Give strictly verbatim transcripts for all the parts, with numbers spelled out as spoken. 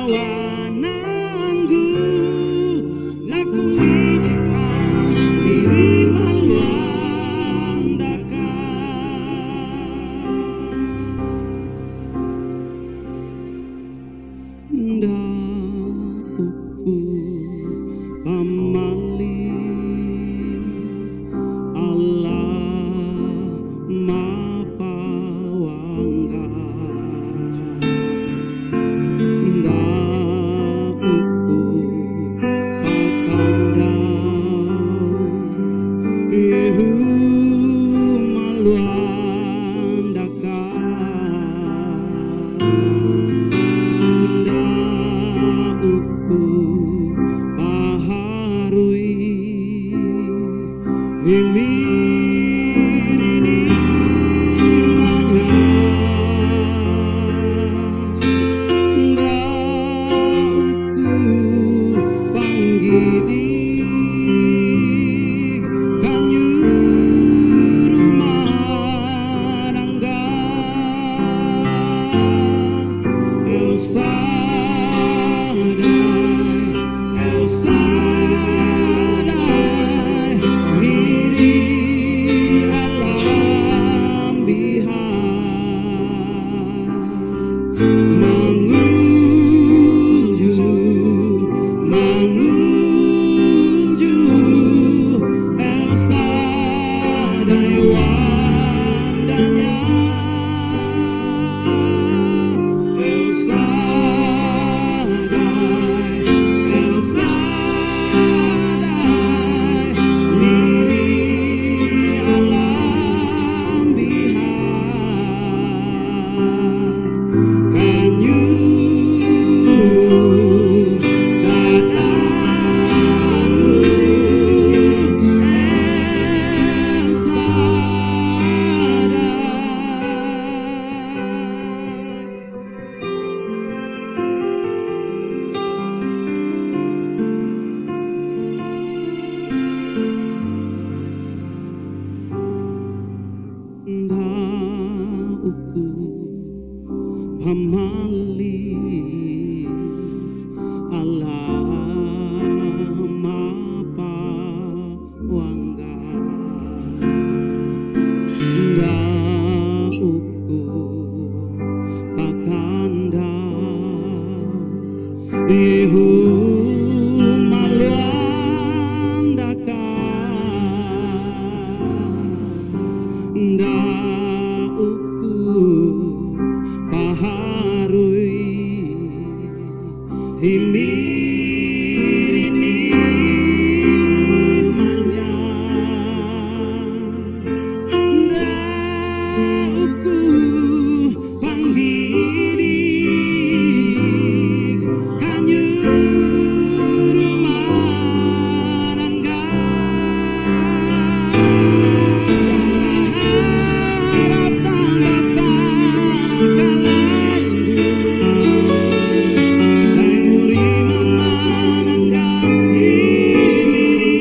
Wananggu, nakung didikang miri maluang daka. Nda uku pamali Allah mapawangga. Nda uku pakandau Yehu maluang daka. Nda uku paharui himiri ni manya. Nda uku panggili kanyuru marangga. El Shaddai, El Shaddai, miri alam biha. Mangunju, mangunju, El Shaddai wandanya. El Shaddai, El Shaddai, miri alam biha. Kanyuru dadangu El Shaddai. Nda uku pamali Allah mapawangga. Nda uku pakandau Yehu maluang daka. Nda uku paharui himiri ni manya. Nda uku panggili kanyuru marangga. Harap tambah panakalayu nanguri mamanangga imiri.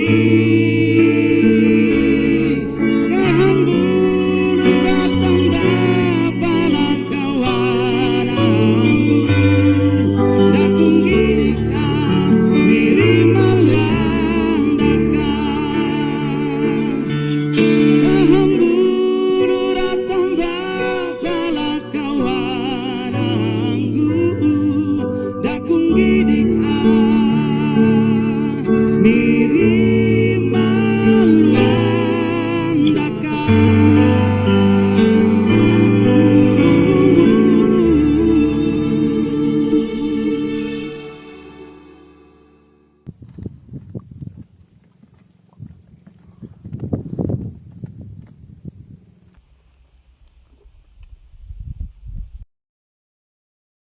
Kahambulu ratamba palakawananggu. Dakung gidika miri maluang daka. Kahambulu ratamba palakawananggu. Dakung